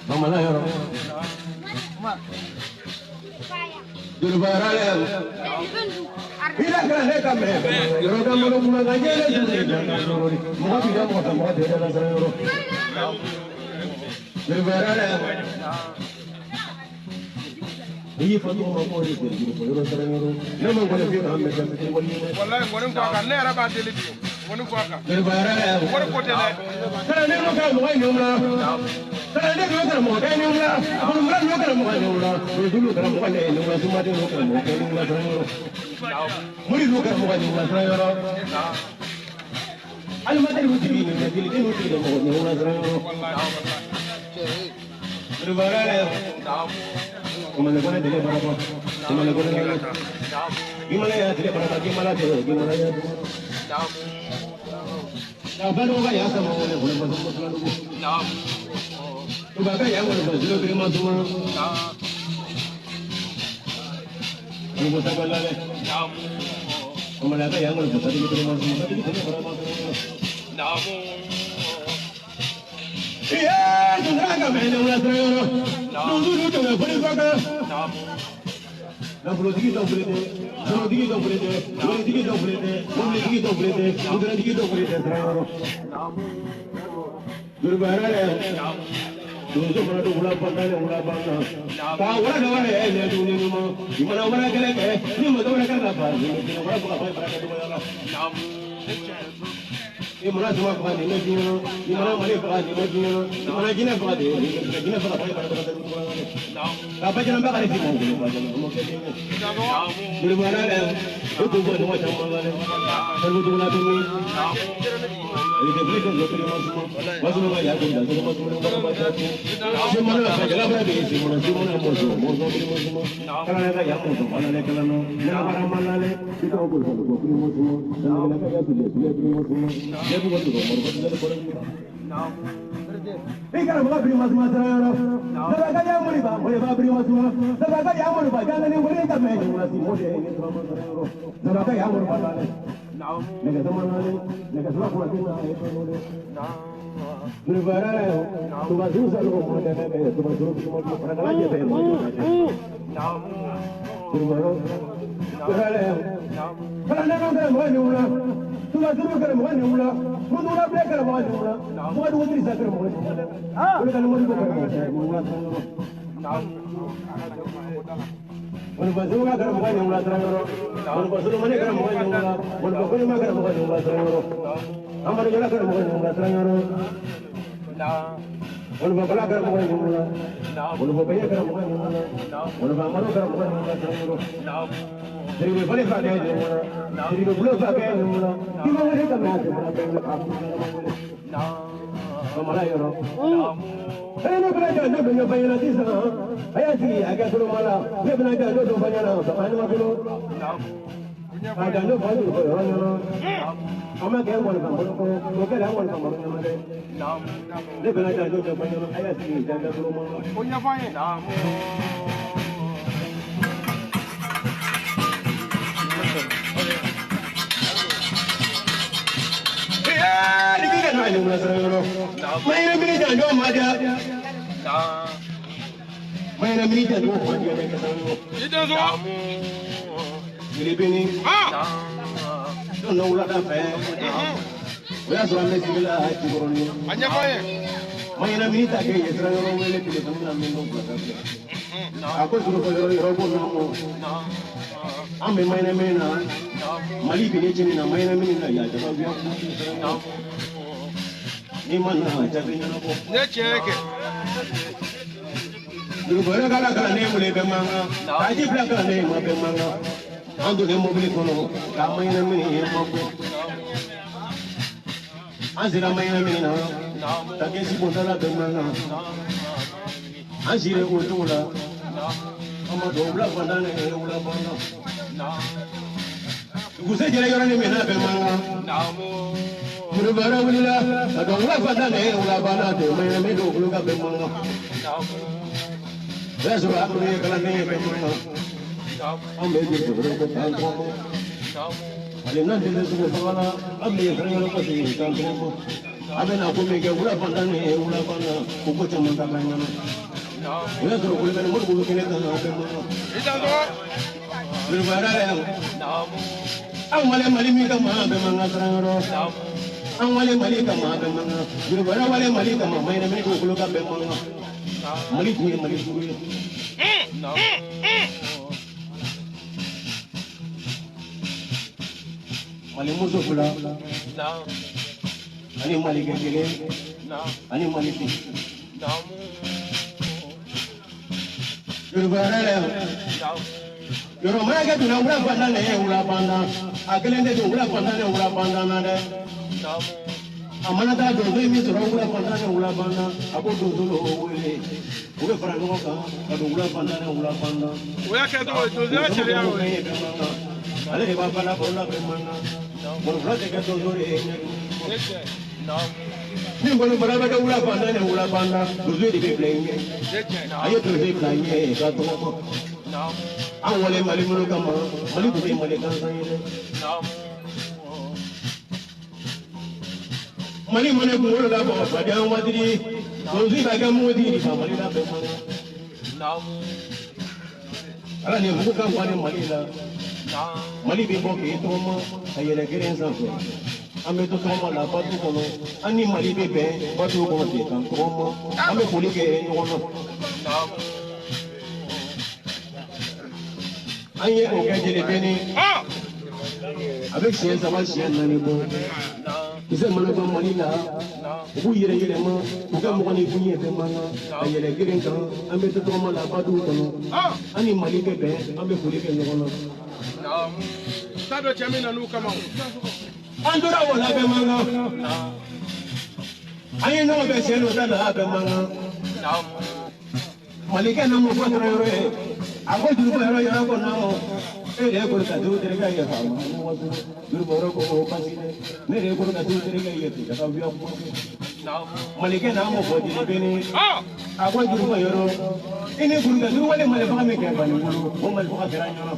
Bamanan yɔrɔ. Jolibayara dɛ. I la kalan ka mɛn yɔrɔ ka malo kuma ka jɛnɛ mɔgɔ b'i ka mɔgɔ fɛ mɔgɔ tɛ da sara yɔrɔ. Jolibayara dɛ. N'i y'i fa tɔgɔ ma ko de jeli fɔ yɔrɔ sara yɔrɔ. Ne ma kɔni f'i k'an mɛn fɛn fitiri wali. Wallahi ngoni fɔ a kan ne yɛrɛ b'a deli bi ngoni fɔ a kan Jolibayara dɛ. Wari ko tɛ dɛ. Kalanden dɔ karamɔgɔ ye nin la. Kalanden dɔ karamɔgɔ kɛ nin la. Bolomura dɔ karamɔgɔ ye nin la. Bolodulu karamɔgɔ ye nin la. Sumaden dɔ karamɔgɔ kɛ nin la sara yɔrɔ. Mori dɔ karamɔgɔ ye nin la sara yɔrɔ. Alimatɛri tigi nin la jeliden tigi mɔgɔ nin la sara yɔrɔ. Jolibayara dɛ. Kumale kɔnɛ dege baraba. Kumale kɔnɛ dege. Gimala ya tile baraba gimala tɛ gimala ya. Ka ya sama wale wale ba sama selalu. Tuba ka ya wale ba zero biri masuma. Wale ba sabala le. Kumale ka ya wale ba sadi biri masuma. Sadi biri baraba. Iye, tundra ka mene wala sara. Nuzulu to me fori ka. Nafolotigi dɔ filɛ tɛ, sɔrɔtigi dɔ filɛ tɛ, waritigi dɔ filɛ tɛ, mobilitigi dɔ filɛ tɛ, motoratigi dɔ filɛ tɛ sira yɔrɔ. Jolibayara dɛ. Donso fana don wula banna ni wula banna. K'a wara ka wara yɛ ɲɛ tuguni ni ma. I mana wara kɛlɛ kɛ, ni ma dɔwɛrɛ kɛ ka ban, ni ma jinɛ wara faga fa ye baara kɛ dɔgɔya la. I mana suma faga nin bɛ diɲɛ na, i mana mali faga nin bɛ diɲɛ na, i mana jinɛ faga de, jinɛ faga fa ye baara kɛ dɔgɔya la. Ka bajalan ba ka di mɔgɔ bolo bajalan o ma kɛ den ye. Jolibayara dɛ, o tun fɔ ɲɔgɔn caman la dɛ. Salibudugu la tuguni. Ele tɛ fili kɛ kiri ma suma. Masuma ka ya ko da suma suma ba ba ta tu. Simona ka jala bara bi simona simona moso moso kiri ma suma. Kala ka ya moso bala le kala no. Na bara malale. Ita ko ko ko kiri ma suma. Na ka ya tule tule kiri ma suma. Ne ko ko ko mor ko dale ko. I karamɔgɔ biri ma suma sara yɔrɔ. Daba ka ya mori ba mori ba biri ma suma. Daba ka ya mori ba janga ni wuli ka mɛ ni wula si mo de ni suma ma sara yɔrɔ. Daba ka ya mori ba lale. Nɛgɛ sama lale. Nɛgɛ sama kuma tɛ na ye tɔnɔ dɛ. Jolibara yɛrɛ tuba suru sa lɔgɔ mɔ dɛ bɛ tuba suru kuma fana kana jɛ fɛ mɔ jɔ. Jolibara yɛrɛ kalanden dɔ karamɔgɔ ni wula. Tuba suru karamɔgɔ ni wula. Mundula bɛɛ karamɔgɔ ni wula. Mɔgɔ dugu dirisa karamɔgɔ ni wula. Olu ka mori ko karamɔgɔ ni wula. Wani ka karamɔgɔ ni wula sara yɔrɔ. Wani Solomani karamɔgɔ ni wula. Wani Kolima karamɔgɔ ni wula sara yɔrɔ. Amadu Jala karamɔgɔ ni wula sara yɔrɔ. Wani Bala karamɔgɔ ni wula. Wani Bɛyɛ karamɔgɔ ni wula. Wani Amadu karamɔgɔ ni wula sara yɔrɔ. Siribe fale fa kɛ ni wula. Siribe bulo fa kɛ ni wula. K'i ma wele ka mɛn a tɛ wula bɛɛ wele k'a fɔ Bamala yɔrɔ. Ne bɛna jɔ ne bɛ ɲɛfɔ ɲɛna sisan. A y'a sigi a kɛ tolo ma la. Ne bɛna jɔ ne dɔ fɔ ɲɛna baba ne ma tolo. Ka janjo fa juru fɔ yɔrɔ ɲɛna. An ma kɛ ŋɔni fan bolo kɔnɔ. O kɛra ŋɔni fan bolo ɲɛna dɛ. Ne bɛna janjo ɲɛfɔ ɲɛna. A y'a sigi a kɛ tolo ma la. O ɲɛfɔ an ye. Ee, ni bi ka na ɲɔgɔn sara yɔrɔ. Mayɛnɛ mini janjo ma diya. Mayɛnɛ mini janjo ma diya ne kɛ sara yɔrɔ. I den so. Yiribini. Don dɔ wulada fɛ. O y'a sɔrɔ an bɛ sigi la Jikɔrɔni. A ɲɛfɔ an ye. Mayɛnɛ mini ta kɛ yen sira yɔrɔ wele telefɔni na min don fila fila. A ko suru fɔ yɔrɔ yɔrɔ ko nɔgɔ. An bɛ mayɛnɛ mini na. Mali bi ne cɛnni na mayɛnɛ mini na yan jama bi kuma sira yɔrɔ. N'i ma na a jaabi ɲɛnabɔ. Ne tiɲɛ kɛ. Dugukolo kala kalanden wele bɛɛ man kan. K'a ji bila kalanden ma bɛɛ man kan. An donnen mobili kɔnɔ k'a mayɛnɛ mini ye ma bɔ. An sera mayɛnɛ mini na. Ka kɛ si bɔntala bɛɛ man kan. An sire o cogo la. An ma don wula fantan ni wula banna. Dugusɛ jɛra yɔrɔnin min na bɛɛ man kan. Jurubara wulila ka don wula fantan ni wula banna ten mayɛnɛ mini don olu ka bɛɛ man kan. O y'a sɔrɔ an ye kalanden ye bɛɛ man kan. An bɛ juru juru ko k'an tɔgɔ. Ale n'an tɛ se sogo faga la, an bɛ fɛn wɛrɛ kɔsegin k'an tɔgɔ. A bɛ na ko min kɛ wula fantan ni wula fana ko ko caman ta ka ɲɛna. O y'a sɔrɔ Kulubali Moribo bɛ kɛnɛ kan a bɛɛ ma. Jurufara yan. An wale Mali min kama a bɛɛ man kan siran yɔrɔ. An wale Mali kama a bɛɛ man kan. Jurufara wale Mali kama mayɛnɛ minɛ dugukolo ka bɛɛ man kan. Mali tun ye Mali duuru ye. Mali muso fila ani malikɛ kelen ani mali den. Jurufara yan. Yɔrɔ marakɛ donna wula fantan ne ye wula fantan. A kelen tɛ don wula fantan ne wula fantan na dɛ. A mana taa donso ye min sɔrɔ wula fantan ne wula fantan. A ko donso l'o wele. U bɛ fara ɲɔgɔn kan ka don wula fantan ne wula fantan. O y'a kɛ cogo ye, donsoya sariya y'o ye. Ale de b'a bala baro la bɛɛ man kan. Mɔgɔ fila tɛ kɛ donso de ye. Ni ngɔni fana bɛ kɛ wula fantan ni wula fantan, donso de bɛ bila i ɲɛ. A ye donso bila i ɲɛ ka tɔgɔ. An wale Mali minnu kama, Mali tun tɛ Mali gansan ye dɛ. Mali mana kunkolo labɔ fadenya waatiri, donso b'a kɛ mugutigi de ka Mali labɛn man kan. Ala ni mugu ka bɔ ni Mali la. Mali bɛ bɔ k'i tɔgɔma ka yɛlɛ geren sanfɛ. An bɛ to tɔgɔma la batu kɔnɔ. An ni Mali bɛ bɛn batu kɔnɔ ten k'an tɔgɔma. An bɛ foli kɛ ɲɔgɔn na. An ye o kɛ jelibeni. A bɛ siɲɛ 3 siɲɛ 4 bɔ. Kisɛ mana ban Mali la, u b'u yɛrɛ yɛlɛma, u ka mɔgɔninfin ye bɛɛ man kan ka yɛlɛ geren kan. An bɛ to tɔgɔma la batu kɔnɔ. An ni Mali bɛ bɛn, an bɛ foli kɛ ɲɔgɔn na. T'a dɔn cɛ min nan'u kama o. An tora o la bɛɛ man kan. An ye ɲɔgɔn bɛn siɲɛ dɔ da la bɛɛ man kan. Malikɛ na mun fɔ dɔrɔn yɔrɔ ye. A ko juru yɔrɔ yɔrɔ ko naamu. E de ye kolo ka duuru terikɛ ye faama. Juru yɔrɔ ko o basi dɛ. Ne de ye kolo ka duuru terikɛ ye bi ka taa wuya kuma kɛ. Malikɛ n'a mun fɔ jelibeni. A ko juru yɔrɔ. I ni kuru ka duuru wale malifaga min kɛ bani bolo. O malifaga kɛra ɲɔgɔn.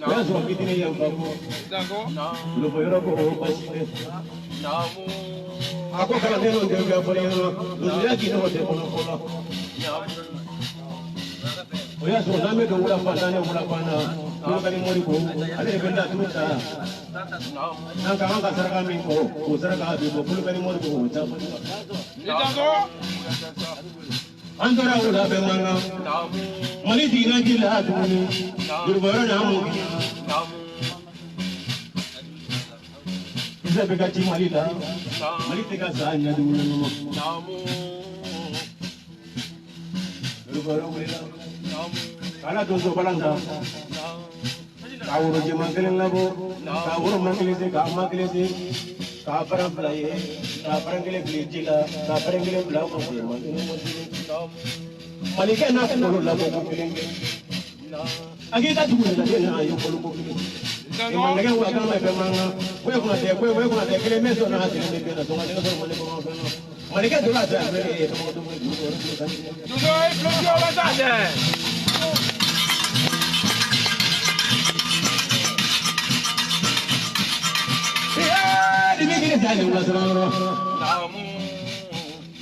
O y'a sɔrɔ fitinin ye n fa bɔ. Juru yɔrɔ ko o basi dɛ. A ko kalanden ninnu tɛ wuya fɔli ɲɛna. Donsoya k'i tɔgɔ tɛ kɔnɔ fɔlɔ. O y'a sɔrɔ n'an bɛ don wula fantan ni wula fantan, Kulubali Moribo ale de bɛ laturu ta. N'an ka an ka saraka min kɔ, o saraka bɛ bɔ Kulubali Moribo o caman. An tora o la bɛɛ man kan. Mali jiginna ji la tuguni, juruba yɔrɔ n'a mɔ. Kisɛ bɛ ka ci Mali la, Mali tɛ ka sa ɲɛ dumuni ma. Juruba yɔrɔ wulila. Ala donso balanta. K'a woro jɛman kelen labɔ, k'a woro man kelen se, k'a ma kelen se, k'a faran fila ye, k'a faran kelen fili ji la, k'a faran kelen bila kɔfɛ, man kelen ma kelen. Malikɛ n'a kunkolo labɔ ko kelen kɛ. A k'i ka dugu lajɛ n'a ye kolo ko kelen. Nɛgɛ wa kan bɛ fɛn man kan. Koyi kunna tɛ, koyi kunna tɛ, kelen bɛ sɔn n'a kelen bɛ bɛn na, sɔn ka nɛgɛ sɔrɔ Mali kɔnɔ fɛn na. Malikɛ donna a fɛ a filɛ nin ye, tɔgɔ dugu yɔrɔ kan. Donso ye filɛ la sa.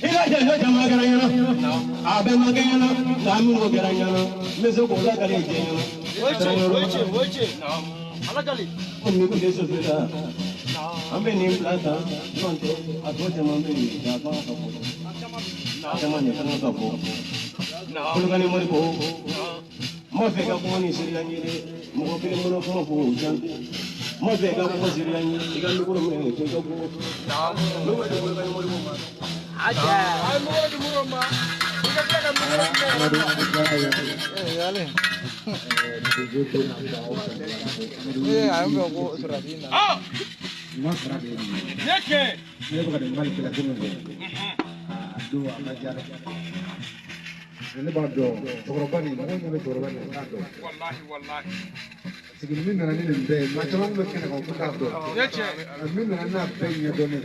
I ka janjo jama kɛra ɲɛna, a bɛɛ ma kɛ ɲɛna, nka min ko kɛra ɲɛna, n bɛ se k'o lakale jɛ ɲɛna. Ko min kun tɛ soso la, an bɛ nin bila tan, n'o tɛ a tɔ caman bɛ yen, a kan ka fɔ. A caman de kan ka fɔ. Kolokani Moribo, n b'a fɛ ka kuma ni seereya ye dɛ, mɔgɔ kelen bolo kuma fɔ o jan. N b'a fɛ ka kuma seereya ye, i ka mikoro minɛ k'i ka kuma. Kolokani Moribo ma. A ye mɔgɔ di mɔgɔ ma. I ka tila ka mɔgɔ minɛ. Ne kɛ. Ne bɛ ka nin Mali kɛlɛ ko min kɛ, a don a ma diya dɛ. Ne b'a dɔn cɛkɔrɔba nin, mɔgɔ min bɛ cɛkɔrɔba nin, o t'a dɔn. Walahi walahi. Parce que min nana ni nin bɛɛ ye, maa caman bɛ kɛnɛ kan o t'a dɔn. Ne cɛ. Min nana n'a bɛɛ ɲɛdɔnnen.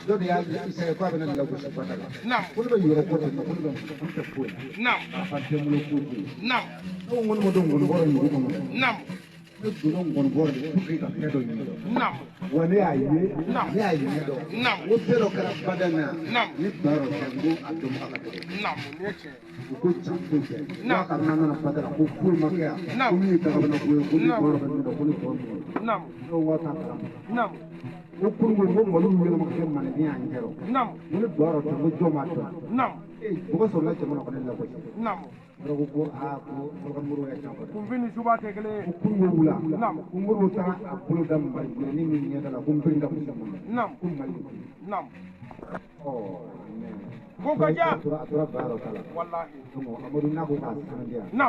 Dɔ de y'a essayé k'a bɛna nin lagosi bada la. Naam. Ko ne bɛ yɔrɔ ko ten, ko ne bɛ ko tɛ foyi la. Naam. A fa den bolo ko tɛ yen. Naam. Ne ko n ko ne ma don ngɔnibɔrɔ ɲugu kɔnɔ. Naam. Ne Ne donna ŋɔnibɔ de pour que ka fɛn dɔ ɲini. Wa ne y'a ye, ne y'a ɲɛ dɔn. N ko fɛn dɔ kɛra badan na. Ni bayɔrɔ tɛ, n ko a dɔnbaga ka dɔgɔ. U ko can foyi tɛ. N'a ka n'an nana badan na ko foyi ma kɛ yan. Ko min ye dagabana ko ye, ko ni bayɔrɔ bɛ min dɔn, ko ni tɔ min dɔn. Ne ko waa t'a kalama. N ko kununko n ko malo yɛlɛma ka kɛ maliden y'an cɛ rɔ. N ko ni bayɔrɔ tɛ, n ko jɔn b'a dɔn. Ee mɔgɔ sɔrɔla jamana kɔnɔ ne lagosi. Yɔrɔ ko ko aa ko Moribo y'a can fɔ dɛ. Kunfin ni suba tɛ kelen ye. Ko kununko wula. Ko Moribo taara a bolo da Mali ni min ɲɛda la ko n biri ka muso ma. Ko Mali de. Ɔ mais. Ko ka ja. A tora bayɔrɔ ta la. Walahi. Donc Amadu n'a ko k'a sanu di yan. Ne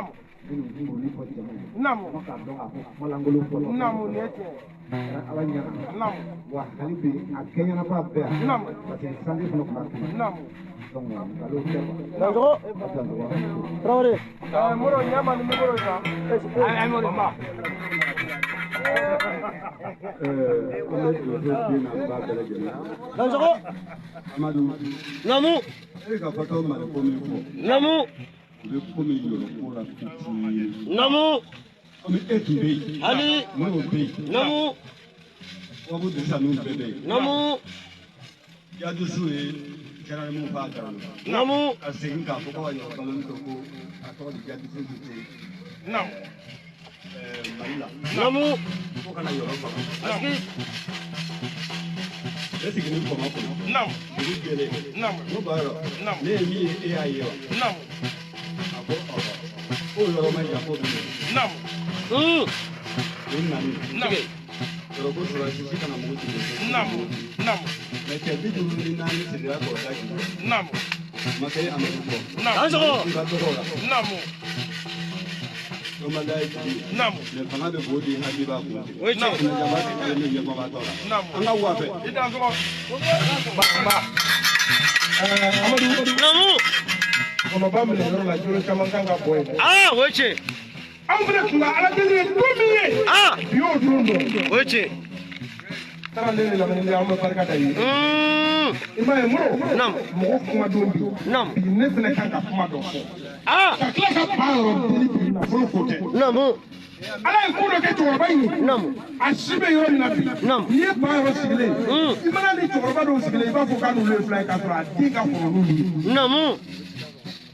nin kunkurunin fɔ jama ye. Kuma k'a dɔn k'a fɔ kuma lankolon fɔ. Nin ye tiɲɛ ye. Ala ɲɛna. Wa hali bi a kɛɲɛnaba bɛɛ yan. Parce que sanji fana tun b'a kɛnɛ. Donc nkalon tɛ quoi. Dansogo. Traoré. Moro ɲɛma ni micro ye sa. Ayi Moro. An bɛ donso den n'a ba bɛɛ lajɛlen. Dansogo. Amadu. Naamu. E ka fɔtɔ Mali ko min fɔ. Naamu. U bɛ ko min yɔrɔ ko la fitinin. Naamu. Komi e tun bɛ yen. Hali. Moribo bɛ yen. Naamu. Wabu Dirisa ninnu bɛɛ bɛ yen. Naamu. Jadusu ye généralement f'a dara. Naamu. Ka segin k'a fɔ ko ka yɔrɔ balon to ko a tɔgɔ di jadusu tɛ. Mali la. Naamu. Ko kana yɔrɔ faga. Asiki. Ne sigilen kɔmɔ kɔnɔ. Dugu jɛlen. N ko bayɔrɔ. Ne ye min ye e y'a ye wa. A ko ɔhɔ. K'o yɔrɔ ma jan k'o bɛ yen. O nani. Yɔrɔ ko sɔrɔsi si kana mugu ci. Mɛ cɛ 54 sirila kɔrɔta juru. Makɛ Amadu kɔ. Dansogo. N ka dɔgɔ la. Dɔnbaliya ye jigi ye. Mɛ fanga bɛ k'o di hakili b'a kun tigɛ. O ye tiɲɛ. Jama tɛ kelen ni ɲɛkɔbatɔ la. An ka w'a fɛ. I Dansogo. Amadu. Naamu. Kɔnɔba minɛ yɔrɔ la jolo caman kan ka bɔ yen. Aa o ye tiɲɛ. Anw fana tun ka ala deli ye don min ye. Bi y'o don dɔn. O ye tiɲɛ. Taara ne ni lamɛnni an bɛ barika da ye. I m'a ye Moro. Mɔgɔ kuma don bi. Bi ne fana kan ka kuma dɔ fɔ. Ka tila ka ba yɔrɔ deli bi nafolo ko tɛ. Ala ye ko dɔ kɛ cɛkɔrɔba in ye. A si bɛ yɔrɔ min na bi. N'i ye ba yɔrɔ sigilen ye. I mana ni cɛkɔrɔba dɔw sigilen i b'a fɔ k'a n'olu ye fila ye k'a sɔrɔ a den ka kɔrɔ n'olu ye.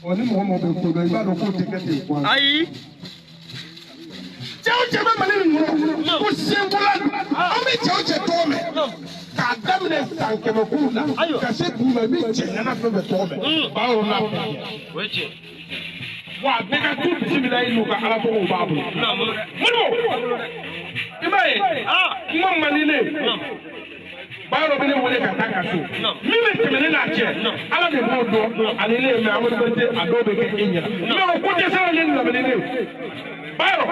Ɔ ni mɔgɔ mɔgɔ bɛ ko dɔn i b'a dɔn k'o tɛ kɛ ten quoi. Ayi. Cɛw cɛ bɛ Mali nin kɔnɔ ko senkola an bɛ cɛw cɛ tɔgɔ mɛn k'a daminɛ san 100 kow la ka se dugu ma i bɛ cɛ ɲɛna fɛn fɛn tɔgɔ mɛn bayɔrɔ n'a bɛɛ. O ye tiɲɛ. Wa a bɛɛ ka du bisimila i n'u ka ala tɔgɔw b'a bolo. Moribo i m'a ye kuma man di ne ye. Bayɔrɔ bɛ ne wele ka taa ka so min bɛ tɛmɛ ne n'a cɛ ala de b'o dɔn ani ne ye mɛ Amadu Berete a dɔw bɛ kɛ e ɲɛna mɛ o ko dɛsɛra ne ni lamɛnni ne ye. Bayɔrɔ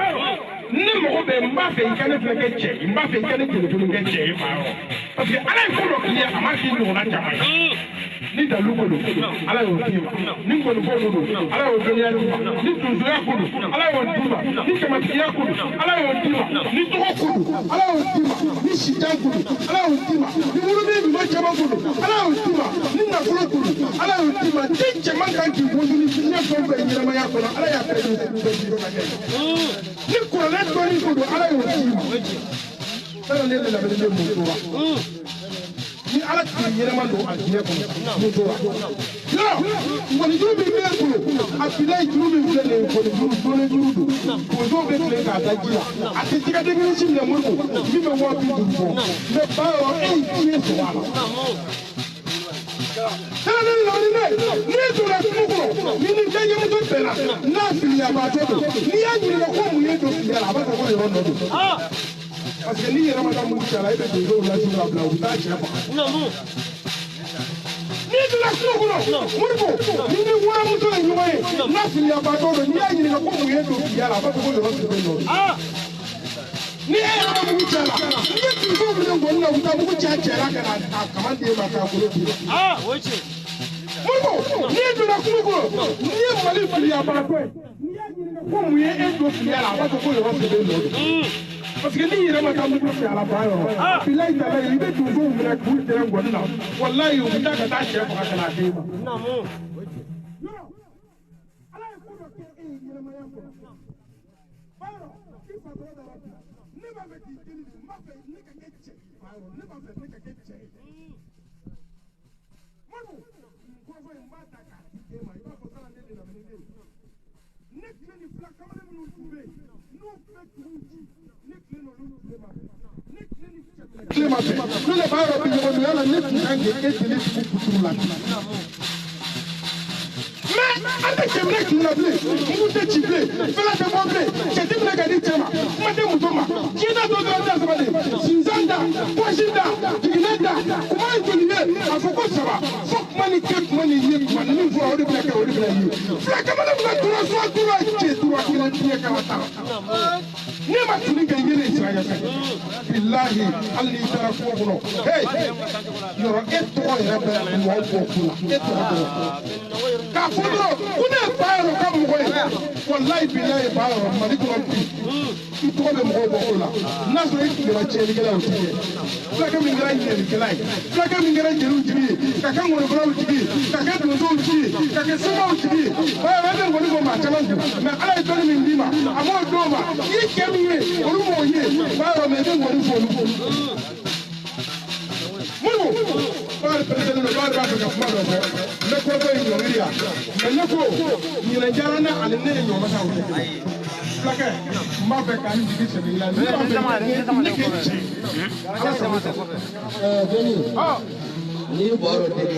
ne mago bɛ n b'a fɛ i ka ne fana kɛ cɛ ye n b'a fɛ i ka ne telefɔni kɛ cɛ ye bayɔrɔ parce que ala ye ko dɔ k'i ye a ma k'i ɲɔgɔnna caman ye. Ni dalu ko don ala y'o d'i ma, ni ngɔnifɔ ko don ala y'o dɔnniya d'i ma, ni donsoya ko don ala y'o d'i ma, ni jamatigiya ko don ala y'o d'i ma, ni tɔgɔ ko don ala y'o d'i ma, ni sijan ko don ala y'o d'i ma, ni woloden ɲuman caman ko don ala y'o d'i ma, ni nafolo ko don ala y'o d'i ma. Den cɛman kan k'i wolo ni diɲɛ fɛn o fɛn ɲɛnamaya kɔnɔ ala y'a bɛɛ di ka kɛ ni kuranɛ dɔnni ko don ala y'o d'i ma. Sani ne lamɛnni bɛ mun tora ni ala tun ɲɛnama don a diɲɛ kɔnɔ mun tora yɔrɔ ngɔnijuru min bɛ e bolo a bila ye juru min filɛ nin ye ngɔnijuru dɔnni juru don bozow bɛ tilen k'a da ji la a tɛ jɛgɛ den kelen si minɛ Moribo min bɛ 50,000 bɔ mɛ bayɔrɔ e ye diɲɛ sɔrɔ a la. Sani ne lamɛnni ne n'i donna kungo kɔnɔ ni ni jɛgɛmuso bɛnna n'a filiyabaatɔ don n'i y'a ɲininka ko mun ye don filiya la a b'a fɔ ko yɔrɔ nɔ don. Parce que n'i yɛrɛ ma taa mugu ci a la e bɛ donsow lasi ka bila u bɛ taa cɛ faga. N'i donna kungo kɔnɔ Moribo ni ni waramuso ye ɲɔgɔn ye n'a filiyabaatɔ don n'i y'a ɲininka ko mun ye don filiya la a b'a fɔ ko yɔrɔ sirilen don. Ni e yɛrɛ ma mugu ci a la n'i ye donsow minɛ ngɔni na u bɛ taa mugu ci a cɛ la ka na a kama d'e ma k'a kolo d'i ma. Moribo n'i donna kungo kɔnɔ n'i ye Mali filiyabaatɔ ye n'i y'a ɲininka ko mun ye e don filiya la a b'a fɔ ko yɔrɔ sirilen don. Parce que n'i yɛrɛ ma taa mugu ci a la bayɔrɔ bilayi talayi i bɛ donsow minɛ k'u tɛrɛ ngɔni na walayi u bɛ taa ka taa cɛ faga ka na d'e ma. Ala ye ko dɔ kɛ e ye ɲɛnamaya kɔnɔ bayɔrɔ i fa tɔgɔ dara bi Ne b'a fɛ k'i deli de, n b'a fɛ ne ka kɛ cɛ ye Bayɔrɔ, ne b'a fɛ ne ka kɛ cɛ ye. Madu, nin kɔrɔfɔ in n b'a ta k'a di e ma, i b'a fɔ sala ne de lamini ne ye. Ne tile ni fila kamalen minnu tun bɛ yen, n'u bɛ dugu ci, ne tile n'olu tile ma bɛn. Ne tile ni cɛ tile ma bɛn. Ne de Bayɔrɔ bi ɲɔgɔn don yala ne tun kan k'e deli dugu kuturu la bi. Mais an tɛ cɛ minɛ kun na bilen, mugu tɛ ci bilen, fɛlɛ tɛ bɔ bilen, cɛ tɛ minɛ ka di cɛ ma, kuma tɛ muso ma. Diɲɛ da dɔ dɔrɔn da saba de, sinzan da, pɔsi da, jiginɛ da, kuma ye joli ye, a fɔ ko saba, fo kuma ni kɛ kuma ni ye kuma ni min fɔra o de bɛna kɛ o de bɛna ye. Fila kamalen bɛna tura suwa tura cɛ tura kelen diɲɛ kana taa. Ne ma tuni kɛ yelen sira ɲɛfɛ. Bilahi hali n'i taara kungo kɔnɔ, hey, yɔrɔ e tɔgɔ yɛrɛ bɛ mɔgɔw bɔ ko la, e tɔgɔ dɔrɔn. K'a fɔ dɔrɔn ko ne ye Bayɔrɔ ka mɔgɔ ye, walayi bilayi Bayɔrɔ Mali kɔnɔ bi, i tɔgɔ bɛ mɔgɔw bɔ ko la. N'a sɔrɔ i tun kɛra tiɲɛnikɛla ye o tɛ kɛ. Fulakɛ min kɛra ɲɛnikɛla ye, fulakɛ min kɛra jeliw jigi ye, ka kɛ ŋɔnifɔlaw jigi ye, ka kɛ donsow jigi ye, ka kɛ somaw jigi ye. Bayɔrɔ e bɛ ŋɔni fɔ maa caman kun, mɛ Ala ye dɔnni min d'i ma, a m'o d'o ma. I ye cɛ min ye, olu m'o ye. Bayɔrɔ mɛ i bɛ ŋɔni fɔ olu kun. Modibo, Bakari pɛrɛsɛlen don, Bakari b'a fɛ ka kuma dɔ fɔ. N bɛ kɔrɔfɔ in ɲɔngiri yan. Mɛ ne ko ɲinɛ diyara ne ani ne ye ɲɔgɔn sa o tɛ kelen ye. Fulakɛ, n b'a fɛ k'an jigi sɛbɛ i la. Ne b'a fɛ ne k'e cɛ. Ala sago i sago. Jeli, n'i bɔra o deli.